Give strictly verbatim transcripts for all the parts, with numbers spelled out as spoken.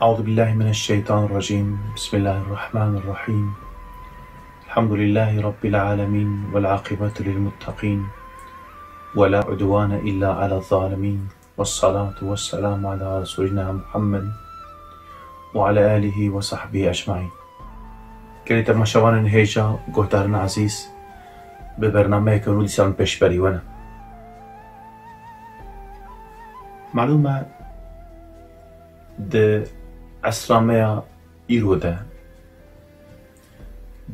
أعوذ بالله من الشيطان الرجيم. بسم الله الرحمن الرحيم. الحمد لله رب العالمين والعاقبة للمتقين ولا عدوان إلا على الظالمين. والصلاة والسلام على رسولنا محمد وعلى آله وصحبه أجمعين. Gelê temaşevanên hêja, guhdarên ezîz, bi bernameyeke nû dîsan pêşberî we ne. Malûm e, di esra me ya îro de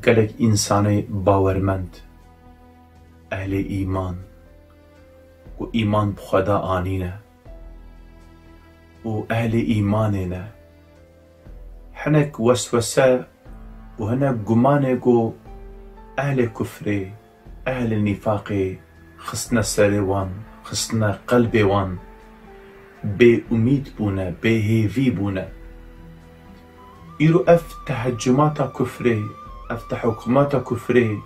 gelek însanê bawermend, ehlê îman, ku îman bi Xweda anîne û ehlê îmanê ne, hinek weswese û hinek gumanê ku ehlê kufrê, ehlê nîfaqê xistine serê wan, xistine qelbê wan, bêumîd bûne, bêhêvî bûne. Îro ev tehecumata kufrê, ev tehukmata kufrê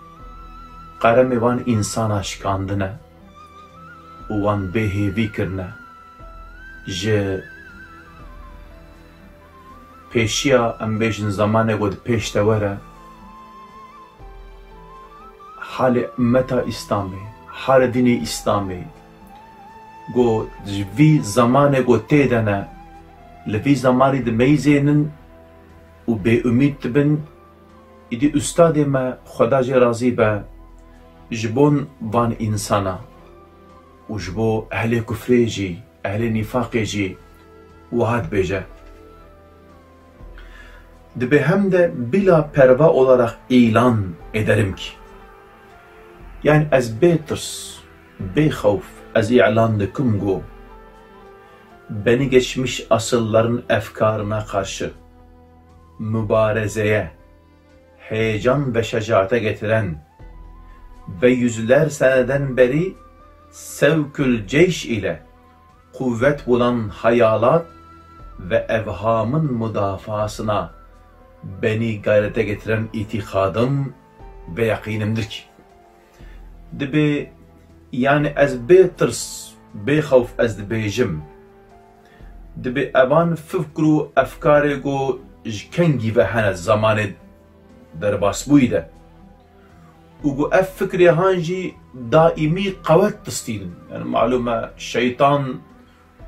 qeremê van însana şikandine û wan bêhêvî kirine. Ji pêşiya, em bêjin, zemanê ku di pêş de were, halê ummeta Îslamê, halê dînê Îslamê, ku ji vî zemanê ku tê de ne, li vî zemanî dimeyzênin û bêumîd dibin, îdî ustadê me, Xweda jê razî be, ji bon van însana û ji bo ehlê kufrê jî, ehlê nîfaqê jî wiha dibêje: Dibê hem de bila perva olarak ilan ederim ki, yani ez bê tirs, bê xewf ez îlan dikim ku beni geçmiş asılların efkarına karşı mübarezeye heyecan ve şecaate getiren ve yüzler seneden beri sevkül ceyş ile kuvvet bulan hayalat ve evhamın mudafaasına beni gayrete getiren itikadım ve yakinimdir ki. Dibê, yani ez bê tirs, bê xewf ez dibêjim. Dibê evan fikr û efkarê ku ji kengî ve hene zemanê derbasbûyî de. Û ku ev fikrê han jî daîmî qewet distînin. Yani malûm e, şeytan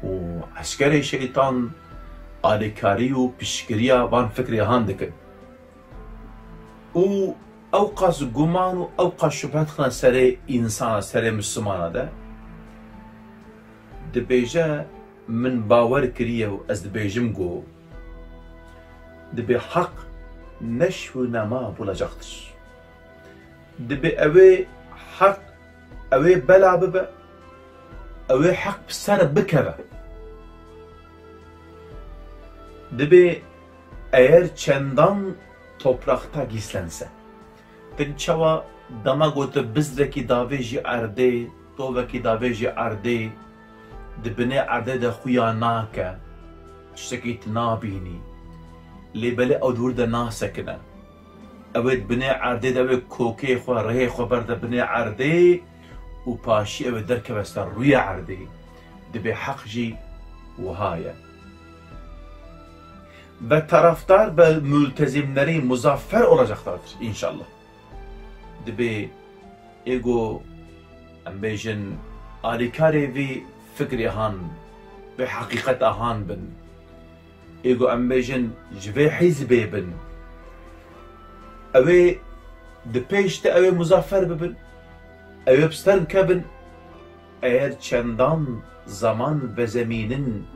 û eskerê şeytan alîkarî û piştgiriya van fikrê han dikin. Û ewqas guman û ewqas şubhe dixine serê însana, serê Mislimana de. Dibêje, min bawer kiriye û ez dibêjim ku dibê heq neşv û nema bulacaktır. Dibê ew ê heq, ew ê bela bibe, ew ê heq bi ser bikeve. Dibê eğer çendan toprakta gizlense. Din çawa dema ku tu bizrekî davêjî erdê, tovekî davêjî erdê, di binê erdê de xuya nake, tiştekî tu nabînî, lê belê ew di wir de nasekine. Ew ê di binê erdê de, ew ê kokê xwe, rihê xwe berde binê erdê û paşî ew ê derkeve ser rûyê erdê. Dibê heq jî wiha ye. Ve taraftar ve mültezimleri muzaffer olacaklardır inşallah. Dibê ê ku, em bêjin, alîkarê vî fikrê han, vê heqîqeta han bin. Ê ku, em bêjin, ji vê hîzbê bin. Ew ê di pêş de ew ê muzaffer bibin. Ew ê bi ser bikevin. Eğer çendan zaman ve zemînin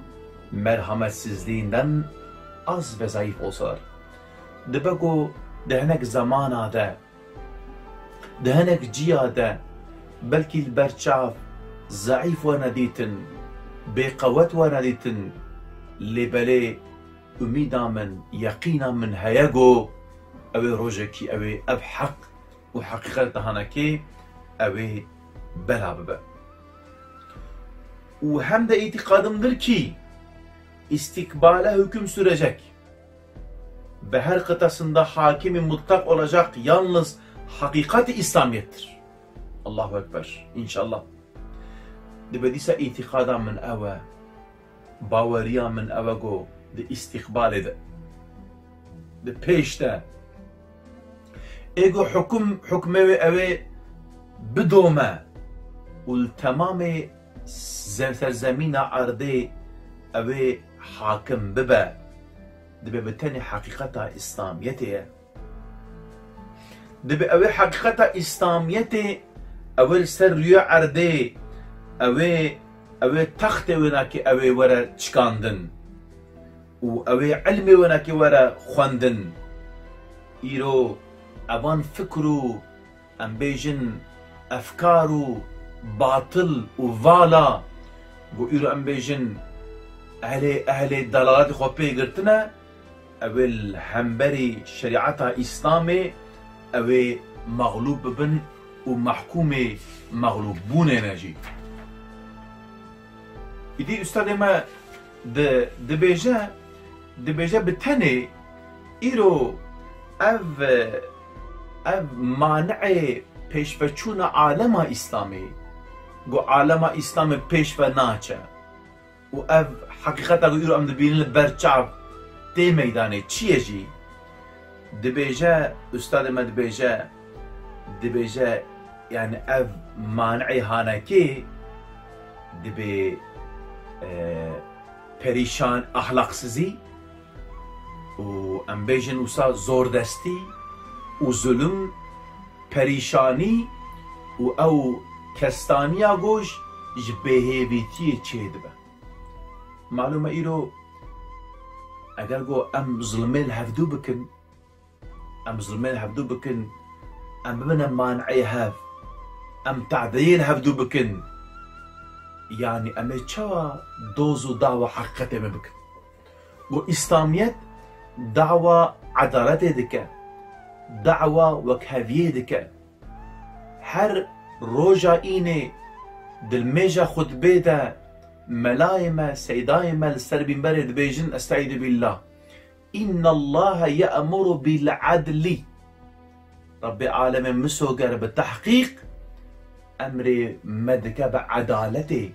merhametsizliğinden az ve zayıf olsalar. Dibe ku di hinek zamana de, di hinek ciya de belkî li ber çav zeîf wene dîtin, bêqewet wene dîtin, lê belê umîda min, yeqîna min heye ku ew ê rojekî ew ê ev heq û heqîqet dihanekê ew ê bela bibe. Û hem de îtîqadim dir ki îstîkbale hüküm sürecek ve her kıtasında hakimi mutlak olacak yalnız hakikat-ı İslamiyettir. Allahu Ekber. İnşallah. Dibe dîsa îtîqada min ew e. Baweriya min ew e ku di îstîqbalê de, di pêş de. Ê ku hukum, hukmê wê ew ê bidome û li temamê ze-, serzemîna erdê ew ê hakim bibe, dibe bi tenê heqîqeta Îslamiyetê ye. Dibe ew ê heqîqeta Îslamiyetê, ew ê li ser rûyê erdê, ew ê, ew ê textê wênakê ew ê were çikandin û ew ê ilmê wênakê were xwendin. Îro evan fikr û, em bêjin, efkar û batil û vala, ku îro em bêjin ehlê, ehlê delaletê xwe pê girtine, ew ê li hemberî şerîeta Îslamê ew ê mexlûb bibin û mehkûmê mexlûbbûnê ne jî. Îdî ustadê me di-, dibêje, dibêje bi tenê îro ev, ev mani'ê pêşveçûna alema Îslamê, ku alema Îslamê pêş ve naçe. Û ev heqîqeta ku îro em dibînin li ber çav tê meydanê, çi ye jî? Dibêje, ustadê me dibêje, dibêje, yani ev mani'ê hanekê dibe, e, perîşan, ahlaksizî û em bêjin wisa zordestî û zulm, perîşanî û ew kestaniya ku ji bêhêvîtiyê çêdibe. Malûm e îro eger ku em zilmê li hevdû bikin, em zilmê li hevdû bikin, em bibine maneyê hev, em tadeyê li hevdû bikin, yanî em ê çawa doz û dawa heqîqetê me bikin? Ku Îslamiyet dawa edaletê dike, dawa wekheviyê dike. Her roja înê di limêja xutbê de melayê me, seydayê me li ser mînberê dibêjin, Estaizu billah. Innallaha ye'muru bil adli. Rabbê alemê misoger bi tehqîq emrê me dike bi edaletê,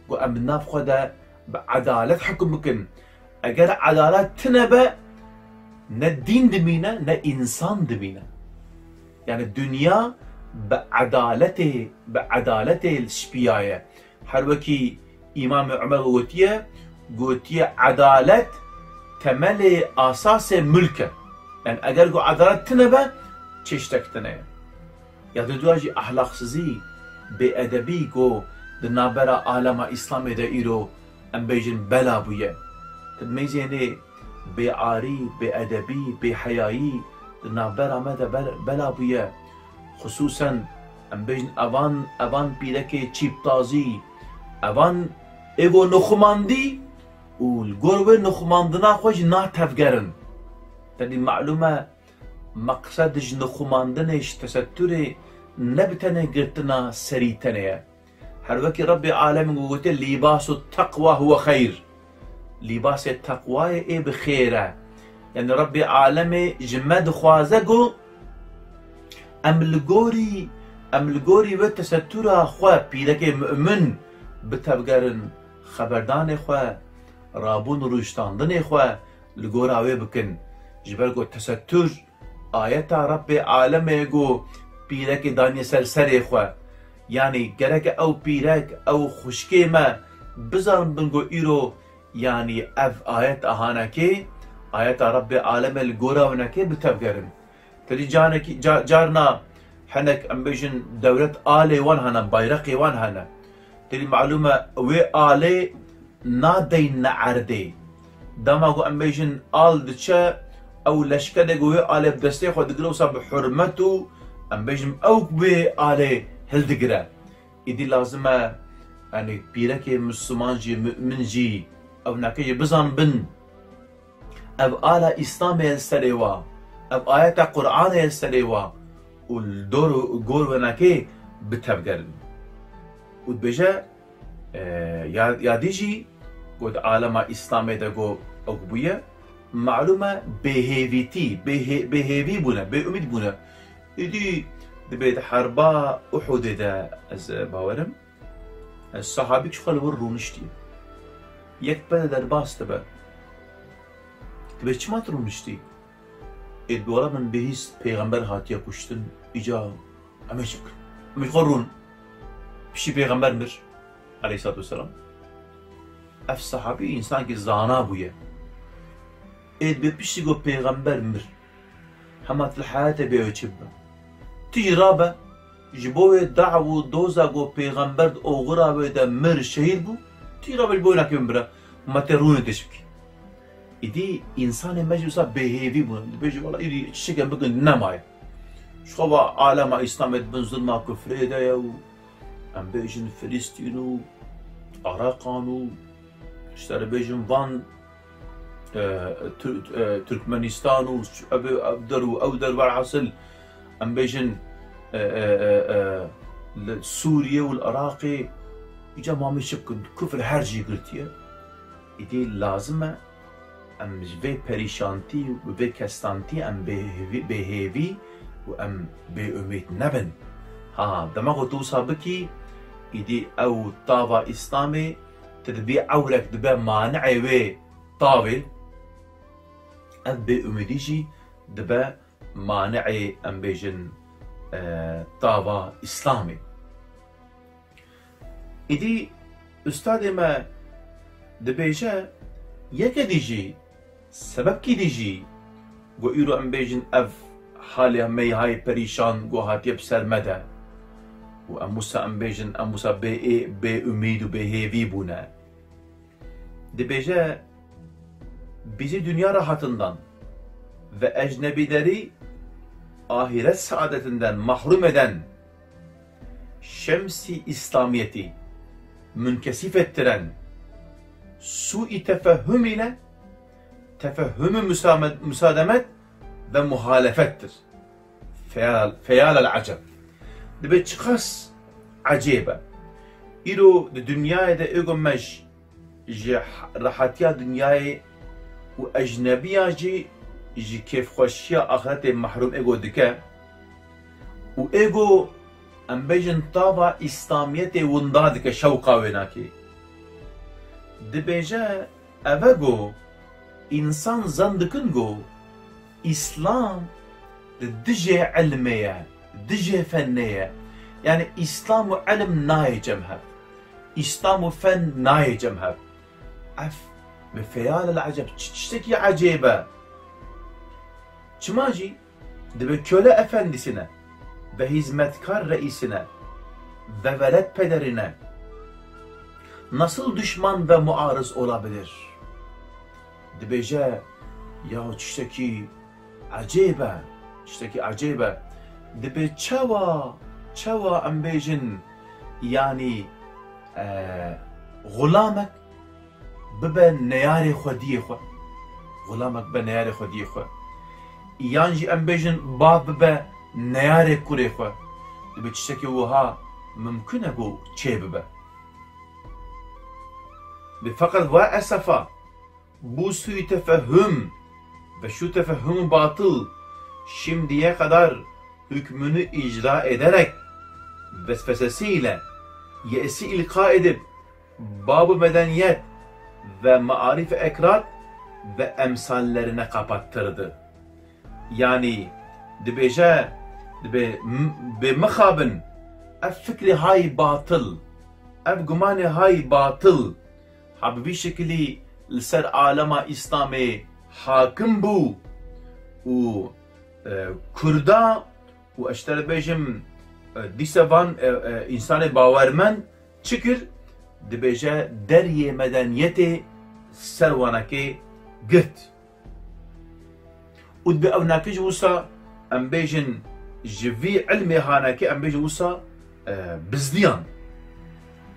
ku em di nav xwe de bi edalet hukm bikin. Eger edalet tine be, ne dîn dimîne, ne însan dimîne. Yani dinya bi edaletê, bi edaletê şipiyaye. Her wekî Îmamê Umer gotiye, gotiye, edalet temelê, asasê mulk e. Yani eger ku edalet tine be, çi tiştek tine ye. Ya di dua jî ahlaksizî, bêedebî ku di navbera alema Îslamê de îro em bêjin bela bûye. Di meyzênê bêarî, bêedebî, bêheyayî di navbera me de bel-, bela bûye. Xisûsen em bêjin evan, evan pîrekê çîptazî, evan ê ku nixumandî û li gor wê nixumandina xwe jî natevgerin. Tedî malûm e, meqsed ji nixumandinê, ji tesetturê ne bi tenê girtina serî tenê ye. Her wekî Rebbê alemê ku gotiye, "Lîbasu teqwa huwe xeyr." Lîbasê teqwayê ê bi xêr e. Yani Rebbê alemê ji me dixwaze ku em li gorî, em li gorî wê tesettura xwe, pîrekê mu'min, bitevgerin, xeberdanê xwe, rabûn û rûştandinê xwe li gora wê bikin. Ji ber ku tesettur ayeta Rebbê alemê ku pîrekê daniye ser serê xwe. Yanî gereke ew pîrek, ew xwişkê me bizanibin ku îro, yanî ev ayet ahanekê, ayeta Rebbê alemê li gora winekê bitevgerin. Tedî canekî, ca-, carna hinek em bêjin dewlet alê wan hene, bayreqê wan hene. Tedî malûm e wê alê nadeyne erdê. Dema ku em bêjin al diçe, ew leşkerê ku wê alê bi destê xwe digire, wisa bi hurmet û em bêjin ew wê alê hildigire. Îdî lazim e, yani pîrekê Misliman jî, mu'min jî, ew nake jî bizanibin. Ev ala Îslamê ye li serê wa, ev ayeta Qur'anê ye li serê wa û li dor û gor wenakê bitevgerin. Û dibêje, e, ya, ya dî jî got alema Îslamê de got ew bûye, malûm e bêhêvîtî, bêhê-, bêhêvî bûne, bêumîd bûne. Îdî dibê di herba Uhudê de ez bawerim. Sahabî ji xwe li wir rûniştiye. Yek pere derbas dibe. Dibê çima tu rûniştî? Ê dora min bihîst pêxember hatiye kuştin, îca em ê çi bikin? Em ê xwe rûn. Piştî pêxember mir, aleyhissalatu vesselam. Ev sahabî însankî zana bûye. Ê dibê piştî ku pêxember mir, hema tu li heyatê bê ew çi bibe? Tu jî rabe, ji bo wê daw û doza ku pêxember di oxira wê de mir, şehîd bû, tu jî rabe ji bo wê nakê min bire, ma tê rûnê tê çi bikî? Îdî însanê me jî wisa bêhêvî bûn. Dibêje, wela îdî çi şeke bikin nemaye. Ji xwe va alema Îslamê di bin zulma kufrê de ye û em bêjin Filistîn û Araqan û işte dibêjin van, e, Tur-, e, Turkmenistan û ev, ev der û ew der, velhasil em bêjin, e, e, e, e, li Sûriye û li Iraqê, îca ma em ê çi bikin? Kufr her cî girtiye. Îdî lazim e em ji vê perîşantî û vê kestantî em bêhêvî, bêhêvî û em bêumîd nebin. Ha, dema ku tu wisa bikî, îdî ew tava Îslamê, tu dibî ewrek dibe mani'ê wê tavê, ev bêumîdî jî dibe mani'ê, em bêjin, e, tava Îslamê. Îdî ustadê me dibêje, yeke dî jî, sebebkî dî jî, ku îro em bêjin ev halê me yê hay perîşan ku hatiye bi ser me de û em wisa em bêjin, em wisa bê, bê umîd û bê hêvî bûne. Dibêje, bizi dünya rahatından ve ecnebileri ahiret saadetinden mahrum eden şemsi İslamiyeti münkesif ettiren su'i tefehhüm ile tefehhümü müsame-, müsademet ve muhalefettir. Feyal, feyal el aceb. Dibe çiqas ecêb e. Îro di dinyayê de êgo me ji, ji rehatiya dinyayê û ecnebiya jî ji kêfxweşiya axretê mehrûm êgo dike û êgo em bêjin tava Îslamiyetê winda dike, şewqa wê nake. Dibêje, eve go însan zan dikin go Îslam di dijê ilmê ye, dijê fennê ye. Yani Îslam û ilm nayê cem hev. Îslam û fen nayê cem hev. Ev bi feyal el aceb, çi tiştekî ecêb e. Çima jî? Dibe köle efendisine ve hizmetkar reisine ve velet pederine nasıl düşman ve muarız olabilir? Dibêje, ya tiştekî ecêb e, tiştekî ecêb e. Dibe çawa, çawa em bêjin, yanî, e, xulamek bibe neyarê xwediyê xwe. Xulamek bibe neyarê xwediyê xwe. Yan jî em bêjin bav bibe neyarê kurê xwe. Dibe tiştekî wiha mimkun e ku çêbibe. Bi feqet va esefa, bu suyu tefehhüm ve şu tefehhüm batıl şimdiye kadar hükmünü icra ederek vesvesesiyle yesi ilka edip bab-ı medeniyet ve maarif-i ekrat ve emsallerine kapattırdı. Yani dibêje, dibê m-, bê mixabin, ev fikrê hay batıl, ev gumanê hay batıl, ha bi vî şekilî li ser alema Îslamê hakim bû û, e, Kurda û ez ji te re bêjim, e, dîse van, e, e, însanê bawermend çi kir? Dibêje deriyê medeniyetê ser wanekê girt. Û dibê ew nake ji wisa em bêjin ji vî ilmê haneke em bêjin wisa, e, bizdiyan.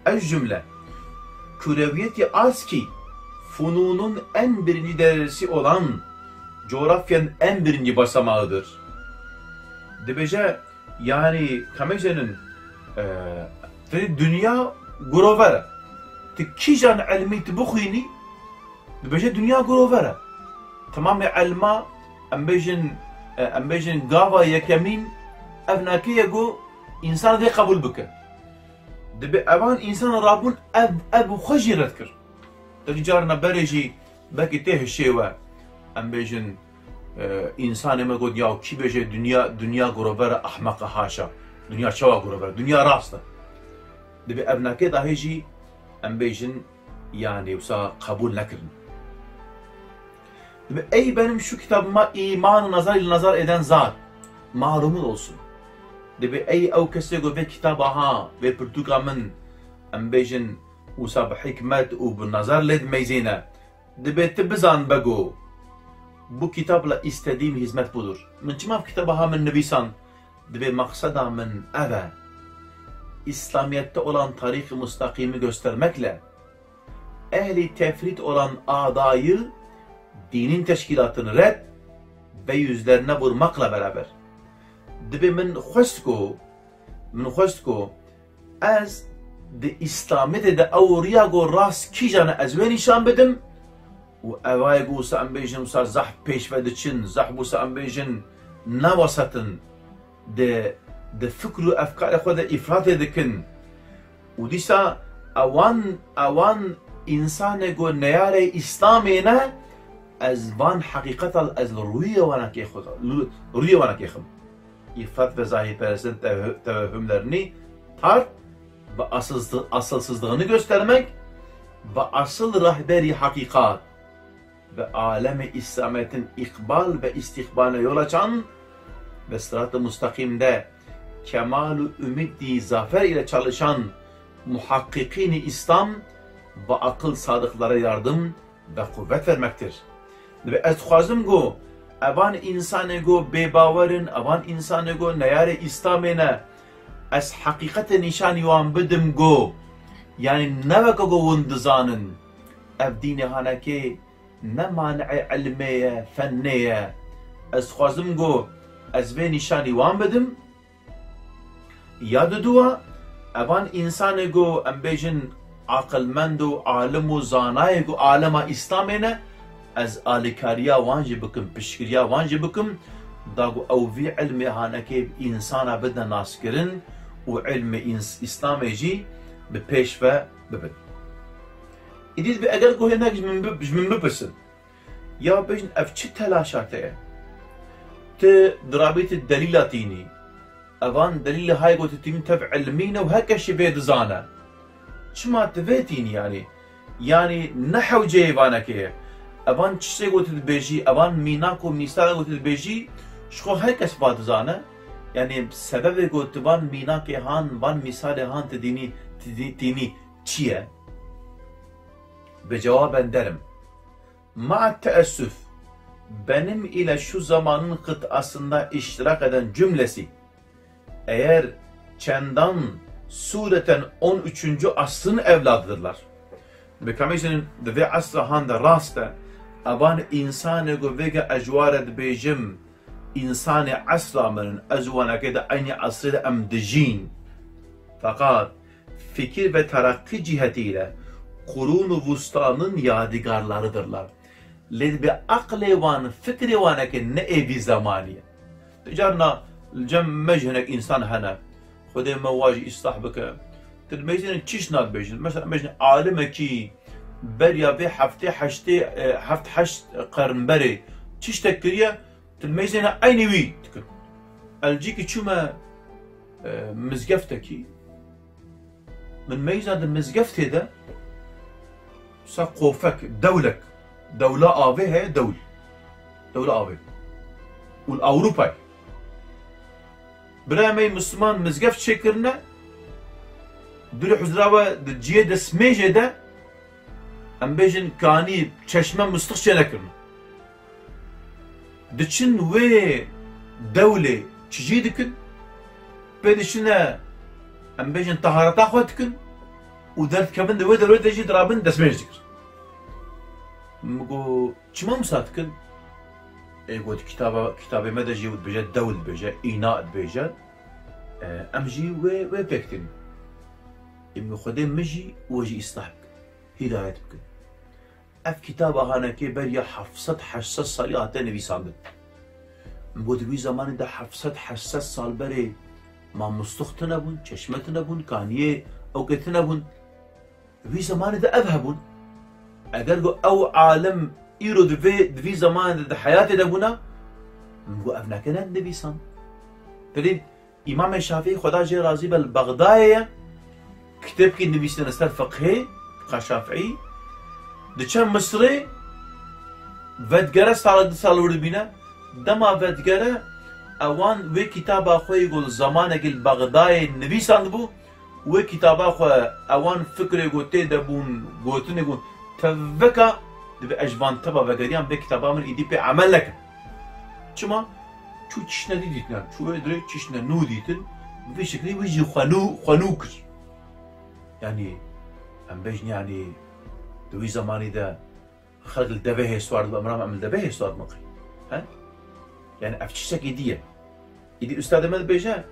Ez cümle, kürewiyeti az ki fununun en birinci derecesi olan coğrafyanın en birinci basamağıdır. Dibêje, yani, kamêjenin, e, te dinya gurover e. Ti kîjan ilmî ti bixwînî, dibêje dinya gurover e. Temamê ilma, em bêjin, e, em bêjin gava yekemîn, ev nake ye ku însan vê qebûl bike. Dibê evan însan rabûn ev, ev xwe jî red kir. Te carna berê jî belkî tê hişê we. Em bêjin, e, însanê me got, ya kî bêje dinya, dinya girover e, ehmeq e, haşa. Dinya çawa girover e? Dinya rast e. Dibê ev nake dahê jî em bêjin, yani wisa qebûl nekirin. Dibê ey benim şu kitabıma iman nazar ile nazar eden zat malumun olsun. Dibê ey ew kesê ku vê kitaba ha, vê pirtûka min, em bêjin, wisa bi hikmet û bi nazar lê dimeyzêne. Dibê tu bizan bego, bu kitapla istediğim hizmet budur. Min çima kitaba ha min nivîsan? Dibê maqseda min ev e. İslamiyette olan tarîxi mustaqîmi göstermekle ehli tefrit olan adayı dinin teşkilatını red ve yüzlerine vurmakla beraber. Dibê min xwest ku, min xwest ku ez di Îslamiyetê de ew riya ku rast kîjan e ez wê nîşan bidim û evayê ku wisa em bêjin wisa zehf pêş ve diçin, zehf wisa em bêjin newesetin, di, di fikr û efkarê xwe de îfratê dikin. Û dîsa ewan, ewan însanê ku neyarê Îslamê ne, ez van heqîqeta ez li rûyê wana kêxim, rûyê wana kêxim. Îfrat ve zahîrperestin tevehhümlerini tart, bi asılsız-, asılsızlığını göstermek, bi asıl rehberî hakikat ve alemi İslamet'in ikbal ve istikbaline yol açan ve sırat-ı müstakimde kemal-u ümidi zafer ile çalışan muhakkikîn-i İslam ve akıl sadıklara yardım ve kuvvet vermektir. Ve ez dixwazim ku evan însanê ku bêbawer in, evan însanê ku neyarê Îslamê ne, ez heqîqetê nîşanî wan bidim ku, yani ne weke ku hûn dizanin, ev dînê hanekê ne maneê ilmê ye, fennê ye. Ez dixwazim ku ez vê nîşanî wan bidim. Ya diduwa, evan însanê ku em bêjin aqilmend û alim û zanayê ku alema Îslamê ne, ez alîkariya wan jî bikim, piştgiriya wan jî bikim, da ku ew vî ilmê hanekê însana bidine naskirin û ilmê îns-, Îslamê jî bi pêş ve bibin. Îdî dibê eger ku hinek ji min bi-, ji min bipirsin, ya bêjin ev çi telaşa te ye? Tu dirabî tu delîla tînî. Evan delîlê hay ku tu tînî tev ilmî ne û her kes jî vê dizane. Çima tu vê tînî yanî? Yanî ne hewceyê vanekê ye. Evan çiştê ku tu dibêjî, evan mînak û mîsala ku tu dibêjî, ji xwe her kes va dizane. Yanî sebebê ku tu van mînakê han, van mîsalê han tu dînî, tu dî-, tînî çi ye? Ve cewaben derim. Ma'a teessüf, benim ile şu zamanın kıtasında iştirak eden cümlesi, eğer çendan sureten on üçüncü asrın evladidırlar. Bi kamêjin di vê esra han de rast e, evan însanê ku vêga ecware dibêjim, însanê esra min in, ez û wanakê de eynî esrê de em dijîn. Feqat fikir ve terakki cihetiyle Kurun-u Vusta'nın yadigarlarıdırlar. Lê dibê aqlê wan, fikrê wan eke ne ê vî zemanî ye. Carna li cem me jî hinek însan hene. Xwedê me wa jî îslah bike. Tu dibêjin çişt nadibêjin. Mesela bêjin alimekî beriya vê heftê heştê, e, heft heşt qern berê çiştek kiriye, tu dibêjin eynî wî dikin. El cîkî çûme, e, mizgeftekî, min meyza di mizgeftê de wisa qofek, dewlek, dewla avê heye, dewl. Dewla avê. Û li Ewropayê. Birayê me yê Misliman mizgeft çêkirine, durê huzra we di cihê destmêjê de, em bêjin kanî çeşme mistix çênekirine. Diçin wê dewlê çijî dikin, pê diçine, em bêjin, tahareta xwe dikin û derdikevin di wê dewlê de jî dirabin destmêj dikir. Min got, çima wisa dikin? Ê got, kitaba, kitabê me de jî dibêje, dewl dibêje, îna dibêje. E, em jî wê, wê pêk tînin. Ê min got, Xwedê min jî we jî îslah bikin, hîdayet bikin. Ev kitaba hanekê beriya heft sed heşt sed salî hate nivîsandin. Min got, di wî zemanê de heft sed heşt sed sal berê ma mistix tune bûn, çeşme tune bûn, kaniyê ewkê tune bûn. Di wî zemanê de ev hebûn. Eger ku ew alim îro di vê, di vî zemanê de di heyatê de bûna, min got, ev neke ne dinivîsan. Belê Îmamê Şafî, Xweda jê razî be, li Bexdayê ye, kitêbkî nivîsîne li ser fiqhê, fiqha Şafîî, diçe Misirê, vedigere sala du sal wir dibîne, dema vedigere, ewan wê kitaba xwe yê ku li zemanekî li Bexdayê nivîsandibû, wê kitaba xwe ewan fikrê ku tê de bûn, gotinê ku teveka, dibe ez ji van teva vegeriyan, vê kitaba min îdî pê emel nekim. Çima? Çû çiştine dî dîtine, çû wê dirê çiştine nû dîtin, bi vî şeklî wî jî xwe nû, xwe nû kir. Yanî, em bêjin, yanî, di wî zemanî de xelk li devê hêswar dibe, em ra em li devê hêswar bin qey. He? Yanî, ev tiştekî dî ye. Îdî ustadê me dibêje,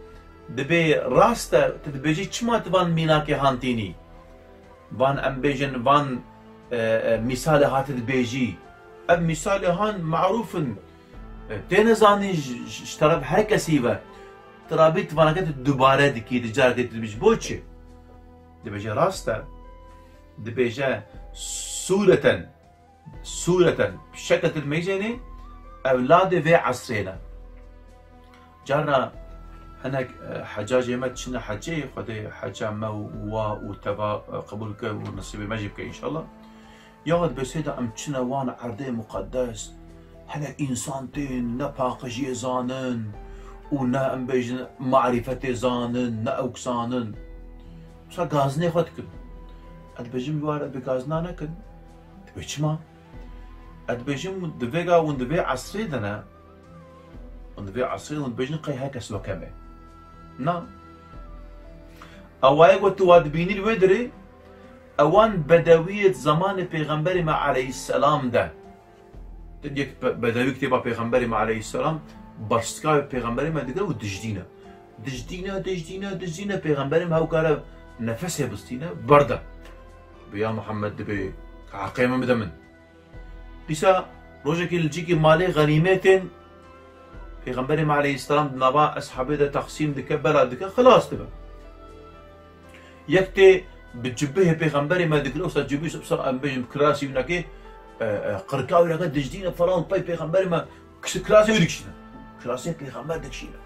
dibê rast e, tu dibêjî çima tu van mînakê han tînî? Van, em bêjin, van, e, e, mîsalê hatî dibêjî. Ev mîsalê han marûf in. E, têne zanîn ji, ji, ji teref her kesî ve. Tu rabî tu vaneke tu dubare dikî, tu carekê tu dibêjî. Bo çi? Dibêje rast e. Dibêje sûreten, sûreten, şeke tu dimeyzênê, ewladê vê esrê ne. Cara hinek, e, hecacê me çine hecê, Xwedê heca me û wa û teva, e, qebûl ke û nesîbê me jî bike înşallah. Ya dibê sê de em çine wan erdê muqeddes, hinek însan tên ne paqijiyê zanin û ne, em bêjin, marîfetê zanin, ne ewk zanin. Wisa gazinê xwe dikin. Ez dibêjim, ware bi gazina nekin. Dibê çima? Ez dibêjim, di vê ga hûn di vê esrê de ne, hûn di vê esrê hûn dibêjin qey her kes weke me. Na. Ewayê ku tu wa dibînî li wê dirê, ewan bedewiyê di zemanê Pêxemberê me aleyhisselam de. Yek be-, bedewî kitêba Pêxemberê me aleyhisselam, bersika Pêxemberê me digire û dijdîne. Dijdîne, dijdîne, dijdîne, Pêxemberê me hewkare nefesê bistîne, berde. Bi ya Muhammed dibê, ka heqê min bide min. Dîsa rojekê li cîkî malê xenîmê tên, Pêxemberê me aleyhisselam di nava eshabê de teqsîm dike, bela dike, xilas dibe. Yek tê bi cibihê Pêxemberê me dikir, wisa cibî, wisa em bêjin kirasî winekê, e, e, qirka wineke dijdîne falan pey Pêxemberê me kis-, kirasê wî dikişîne. Kirasê Pêxember dikişîne.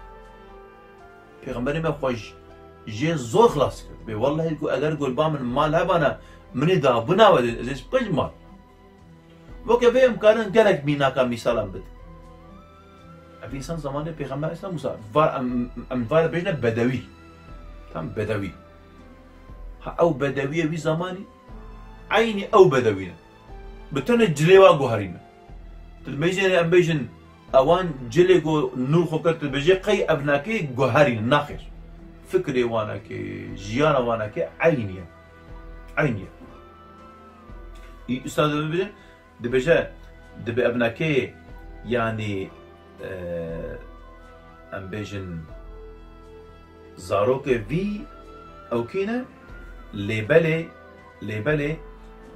Pêxemberê me xwe j-, jê zor xilas kir. Bê wellehî ku eger gulba min mal hebana, minê da binawe de, ez ê bêjim mal. Weke vê em karin gelek mînaka mîsalan bidin. Ev însan zamanê Pêxember Aleyhisselam wisa, va-, em, em vare bêjine bedewî. Tam bedewî. Ha ew bedewiyê wî zamanî, eynî ew bedewî ne. Bi tenê cilê wa guherîne. Tu dibêjê em bêjin, ewan cilê ku nûr xwe kir, tu dibêjê qey ev nakê guherîne, naxêr. Fikrê wanekê, jiyana wanekê eynî ye. Eynî ye. Î, ustad dibêje, dibêje, dibe ev nakê, yanî, e, em bêjin, zarokê vî ew kî ne, lê belê, lê belê,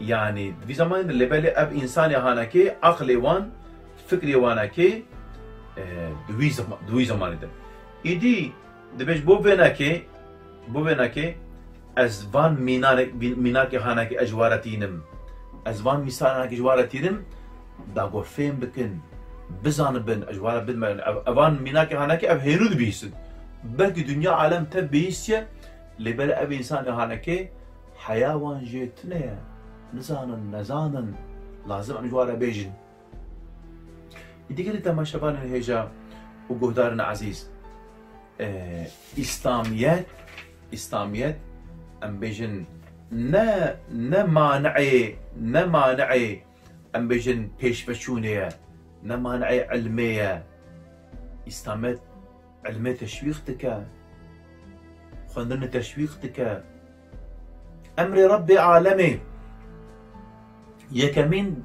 yanî, di vî zemanê de lê belê ev însanê hanekê, aqlê wan, fikrê wanekê, e, di wî zema-, di wî zemanê de. Îdî, Dibêj, bo vênekê, bo vênekê, ez van mînane-, mîn-, mînakê hanekê ez ji ware tînim. Ez van mîsanekê ji ware tînim, da ku fêm bikin, bizanibin, ez ji ware bidim, ev, evan mînakê hanekê ev hênû dibihîstin. Belkî dinya alem tev bihîstiye, lê belê ev însanê hanekê heya wan jê tune ye. Nizanin, nezanin, lazim em ji ware bêjin. Îdî gelî temaşevanên hêja û guhdarên ezîz, e, Îslamiyet, Îslamiyet, em bêjin, ne, ne mani'ê, ne mani'ê, em bêjin, pêşveçûnê ye, ne mani'ê ilmê ye. Îslamiyet ilmê teşwîq dike, xwendinê teşwîq dike. Emrê Rebbê alemê yekemîn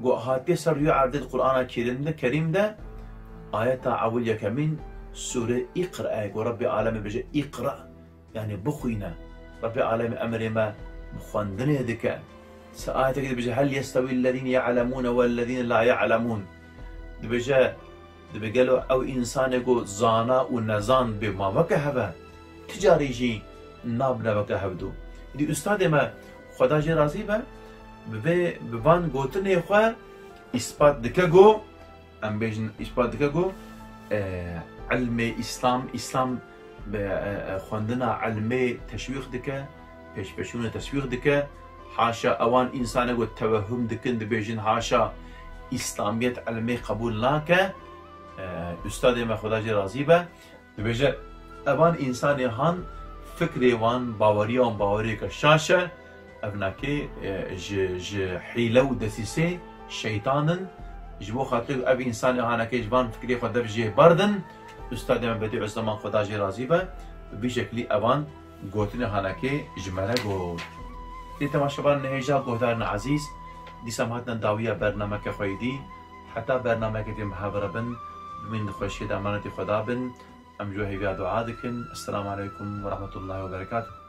ku hatiye ser rûyê erdê di Qur'ana Kerîm de, Kerîm de, ayeta ewil yekemîn sûrê Îqra ye, ku Rebbê alemê bêje, Îqra, yanî bixwîne. Rebbê alemê emrê me bi xwendinê dike. Di ser ayetekê dibêje, "Hel yestewî ellezîne ya'lemûne wellezîne la ya'lemûn." Dibêje, dibê gelo ew însanê ku zana û nezan bê ma weke hev e? Ti carî jî nabine weke hevdû. Îdî ustadê me, Xweda jê razî be, bi vê, bi van gotinê xwe îspat dike ku, em bêjin îspat dike ku, e, ilmê Îslam, Îslam bi, e, e, xwendina ilmê teşwîq dike, pêşveçûnê teşwîq dike. Haşa ewan însanê ku tewehhum dikin, dibêjin haşa Îslamiyet ilmê qebûl nake. E, ustadê me Xweda jê razî be, dibêje, evan însanê han fikrê wan, baweriya wan baweriyeke şaş e. Ev nakê, e, ji, ji hîle û desîsê şeytan in. Ji bo xatirê ev însanê hanekê ji van fikrê xwe dev jê berdin, ustadê me Bedî Uzzeman Xweda jê razî be, bi vî şeklî evan gotinê hanekê ji me re got. Lê temaşevan nehêja guhdarên ezîz, dîsa em hatine dawiya bernameke xwe yê dî. Heta bernameke dî em hev re bin, bimînin di xweşiyê de emanetê Xweda bin. Em ji we hêviya dua dikin. Esselamu aleykum ve rahmetullahi ve berekatuhu.